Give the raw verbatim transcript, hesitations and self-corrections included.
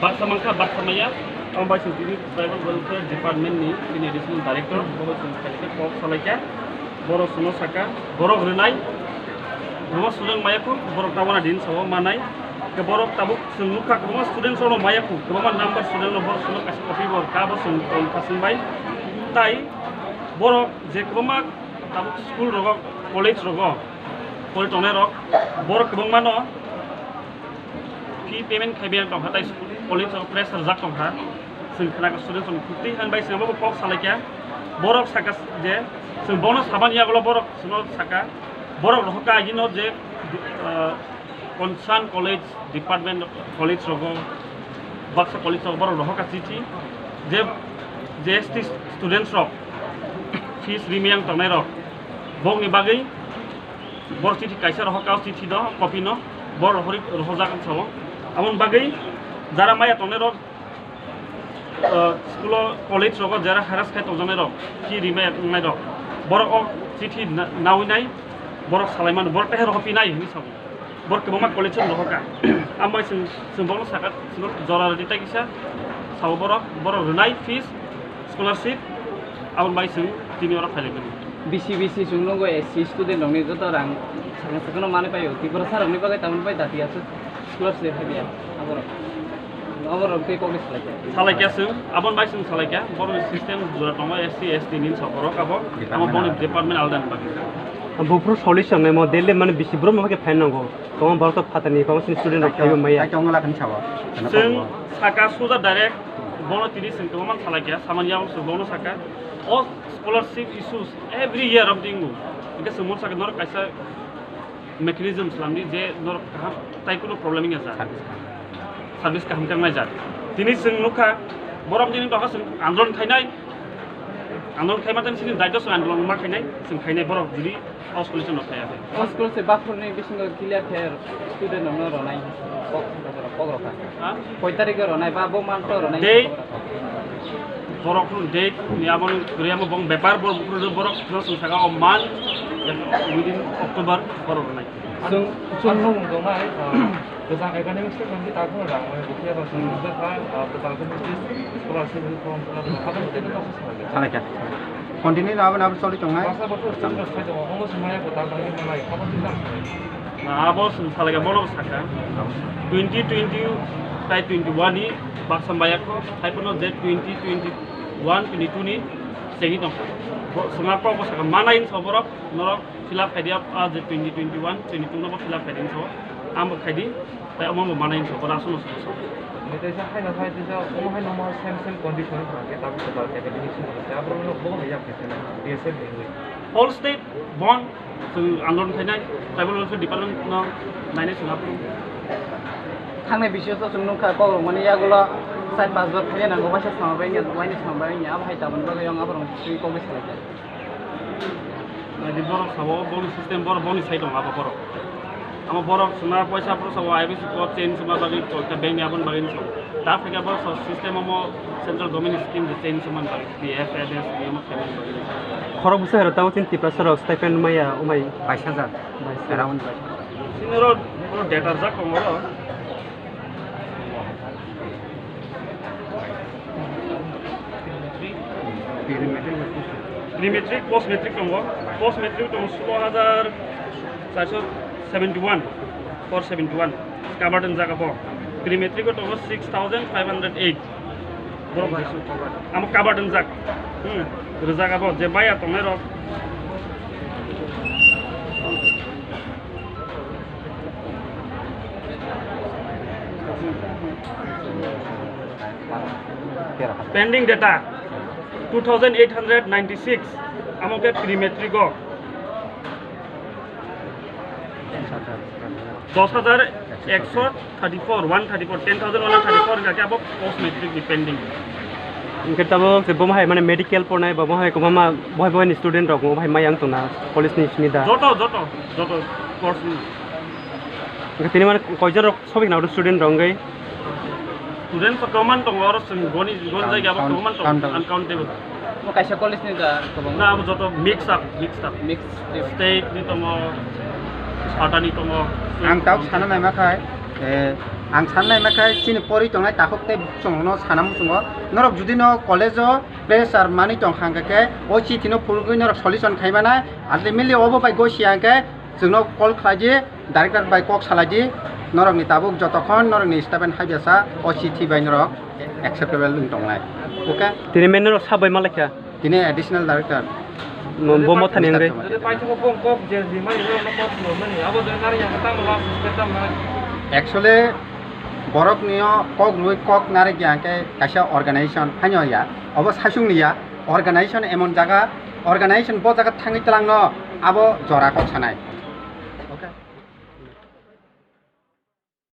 Baksa mankha, baksa maya. Ang bai chwng tini Tribal Welfare Department ni, bini Additional Director, bo chwng khaikhe kok salaikha. Borok chwngno sakha, borok rwnai, kwbangma student maya khu, borok tabukno din sao manai. Khe borok tabuk chwng nukha, kwbangma student rokno maya khu, kwbangma number student rok borok chwngno kaisa copy bo rwkha, abo chwng tong kha chwng bai. Tai borok je kwbangma tabuk school rogo, college rogo, pori tongnai rok, borok kwbangma no fee payment khai biyang tongkha, tai school, college o pressure jak tongkha. Chwng khna kha student rok ni khukti, han bai chwng abo kok salaikha. Borok saka je chwng bono saban yagulo borok chwngno saka. Borok rohorkha agino je, ah, concern college department, college rogo, baksa college rogo borok rohorkha chithi je, je S T students rok fees rimiyang tongnai rok bokni bagwi borok chithi kaisa rohorkha, o chithi no, copy no borok rohorwi rohorjak wng sao. Aboni bagwi jara maya tongnai rok, ah, school o, college rogo jera harass khai tongjaknai rok, fee rimai wngnai rok, borok o chithi na-, naui nai, borok salai mano, borok teher rohorphi nai hinwi sao. Borok kwbangma college o rohorkha. Ambai chwng, chwng borokno sakha, chwng jora rwdi tai kisa sao borok, borok rwnai fees, scholarship, aboni bai chwng tini oro phailaimani. B C B C chwng nukgo S C student rokni joto rang sakno sakno manwi paio, Tiprasa rokni bagwi tamoni bai dati aswk. Scholarship hai ya, aborok. Aborok tei kok salaikha. Salaikha chwng, aboni bai chwng salaikha. Borokni system jora tongo, S C, S T ni sa borok abo. Amo boni department alda ni bagwi. Bufru solution nai mo daily mane bisi bro mo ke phain nango. Tong borok to phatani, tong sin student rok phaibo maya. Chwng saka suja direct, bono tini chwng tongman salaikha, saman ya bono saka. O scholarship issues every year of dingo. Engke chwng mon saka norok kaisa mechanism slamdi je norok kaham tai kuno problem wngya jak. Service kaham. Service kaham khe wngnai jak. Tini chwng nukha, borom tini tokha chwng andolon khainai. Andolon khaima tani sini daito chwng andolon ma khainai, chwng khainai borok judi o school chwng no khaiya khe. O school se baphurni bisingo clear khe student rokno ronai kok, kok rokha. Ha? Koi tarikh o ronai ba bo month o ronai? Date, borok phuru date ni aboni kwrwi amo bong bepar borok phuru borok no chwng saka o month within October borok ronai. Chwng, chwng nung tongnai, ah, kwchang academic session khe tabukno rang mani bo phiya ba chwng nugwi kha, ah, kwchang khe scholarship ni form fill up kha, abo tei khe salai kha. Continue na abo na abo choli tongnai. Masa bo chwng sai tongo, omo se maya kwtal tangwi manai, abo tei khe salai. Na abo chwng salai kha, bono sakha. Twenty twenty tai twenty one ni baksa maya kho, hai phano je twenty twenty one, twenty two ni chengwi tongkha. Bo chwng a kok bo sakha, manai hinwi sa borok, norok fill up khai di, ah, je twenty twenty one, twenty two no bo fill up khai di hinwi sa, ang bo khai di. Tai omo bo manai hinwi sokora aswk no sokora. Ni teisa haino hai teisa omo haino omo same same condition wngkha khe tabuk kwtal academic simi khe abo no bo hai yak khe B S F ni wngwi. Whole state bond, chwng andolon khainai, tribal welfare department no nainai chwng aphuru. Thangnai bisio to chwng nukha kok rwmani yagulo side bus bar khaina nango waisa sambai wngya, waini sambai wngya, abo hai tamoni bagwi ang aborok twi kok bai salai kha. Naidi borok sabo, boni system borok, boni sai tongo abo borok. Amo borok suna poisa borok sabo I B C code change suma bagwi, koita bank ni aboni bagwi ni sabo. Ta phaikha borok sabo system omo central government ni scheme je change suma bagwi, P F, N S, ni omo khaimani bagwi. Khorok bwswk hai rok tabuk chini Tiprasa rok stipend maya, umai. Bais hajar. Bais hajar. Around bais hajar. Sini oro, oro data jak tongo oro. Pre-matric, post-matric tongo. Post-matric tongo solo hajar charso seventy one, four seventy one. Covered wngjago bo. Pre-matric o tongo six thousand five hundred eight. Borok bai su covered. Amo covered wngjak. Hmm. Rwjak abo je maya tongnai rok. Pending data two thousand eight hundred ninety six, amo khe pre-matric o dos hajar ekso thirty four, one thirty four, ten thousand one hundred thirty four hingkha khe abo post matric ni pending. Hingkhe tabuk se bo hai mane medical pornai, bo hai kwbangma bo hai bo hai ni student rok bo hai mayang tongna college ni simi da. Joto, joto, joto course ni. Hingkhe tini mane koijon rok sobik na student rok wngwi? Student to kwbangma tongo, oro chwng goni, goni jaga bo kwbangma tongo, countable. Uncountable. Mo kaisa college ni da kwbangma? Na, abo joto mix up, mix up. Mix. State ni tongo, Sata ni tongo. Ang tabuk sana naima khai, eh, Ang sanai ma khe chini pori tongnai takhuk tei chwngno sana muchungo. Norok judi no college o pressure mani tong kha hwnkhe khe o chithi no phurugwi norok solution khai mano. Ultimately obo bai gosi ya hwnkhe chwngno call khlai di, director bai kok salai di. Norok ni tabuk jotokhon norok ni statement hai besa o chithi bai norok acceptable wng tongnai. Okay? Tini men norok sabai malai kha. Tini additional director. Mo-, bo mothani wngwi. Mister Chamatia. Actually, borok ni o kok rwi kok narwk ya hwnkhe kaisa organization haino ya. Obo saichung ni ya. Organization emon jaga, organization bo jaga thangwi twlangno abo jora kok sanai.